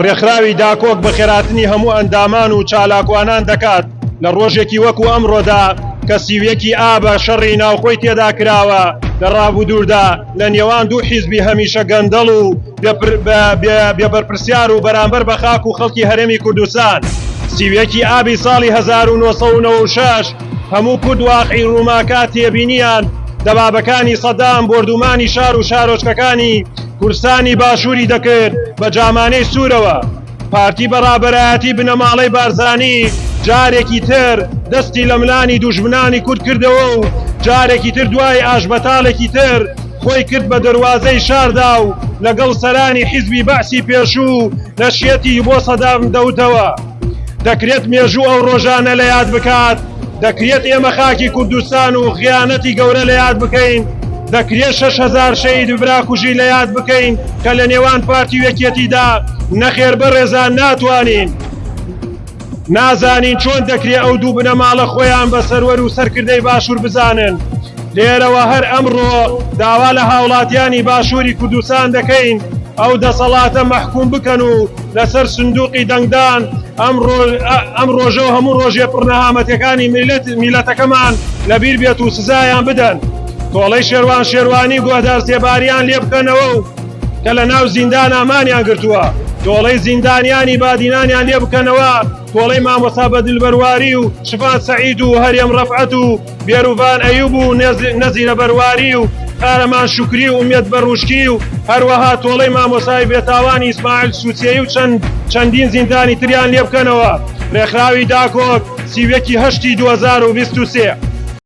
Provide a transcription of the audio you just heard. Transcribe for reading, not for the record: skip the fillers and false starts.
ڕێکخراوی داکۆک بەخێرهاتنی هەموو ئەندامان و چالاکوانان دەکات لە ڕۆژێکی وەکو ئەمڕۆدا کە 31 ی ئابە شەڕی ناوخۆی تێدا کراوە لە ڕابودووردا لە نێوان دوو حیزبی هەمیشە گەندەڵ و بێ بەرپرسیار و بەرامبەر بە خاک و خەڵکی هەرێمی کوردستان 31 ی ئابی ساڵی 1996 هەموو کورد واقعی ڕووماکا تێبینیان دەبابەکانی سەدام بۆردومانی شار و شارۆچکەکانی کورسانی باشووری دەکرد بە جامانەی سوورەوە. پارتی بە ڕابەرایەتی بنەماڵەی بارزانی جارێکی تر دەستی لە ملانی دوژمنانی کورد کردەوە و جارێکی تر دوای ئاشبەتاڵێکی تر خۆی کرد بە دەروازەی شاردا و لەگەڵ سەرانی حیزبی بەعسی پێشوو نەشیەتی بۆ سەدام دەوتەوە. دەکرێت مێژوو ئەو ڕۆژانە لە یاد بکات، دەکرێت ئێمە خاکی کوردستان و خیانەتی گەورە لە یاد بکەین، دەکرێت 6000 شەهید براکوژی لە یاد بکەین کە لە نێوان پارتی و یەکێتیدا، نەخێر بەڕێزان ناتوانین. نازانین چۆن دەکرێت ئەو دوو بنەماڵە خۆیان بە سەروەر و سەرکردەی باشوور بزانن. لێرەوە هەر ئەمڕۆ داوا لە هاوڵاتیانی باشووری کوردستان دەکەین ئەو دەسەڵاتە مەحکوم بکەن و لەسەر سندوقی دەنگدان ئەم ڕۆژە و هەموو ڕۆژێ پڕنەهامەتەکانی میلەتەکەمان لەبیر بێت و سزایان بدەن تۆڵەی شێروان شێروانی گۆهدار زێباریان لێ بکەنەوە و کە لە ناو زیندان ئامانیان گرتووە تۆڵەی زیندانیانی بادینانیان لێ بکەنەوە تۆڵەی مامۆستا بەدل بەرواری و شفان سەعید و هەرێم ڕەفعەت و بێروڤان ئەیوب و نەزیرە بەرواری و قارەمان شوکری و ئومێد بەڕوشکی و هەروەها تۆڵەی مامۆستای بێتاوانی ئیسماعیل سوسیەیی و چەند چەندین زیندانی تریان لێبکەنەوە. ڕێکخراوی داکۆک 31 ی هەشتی 2023.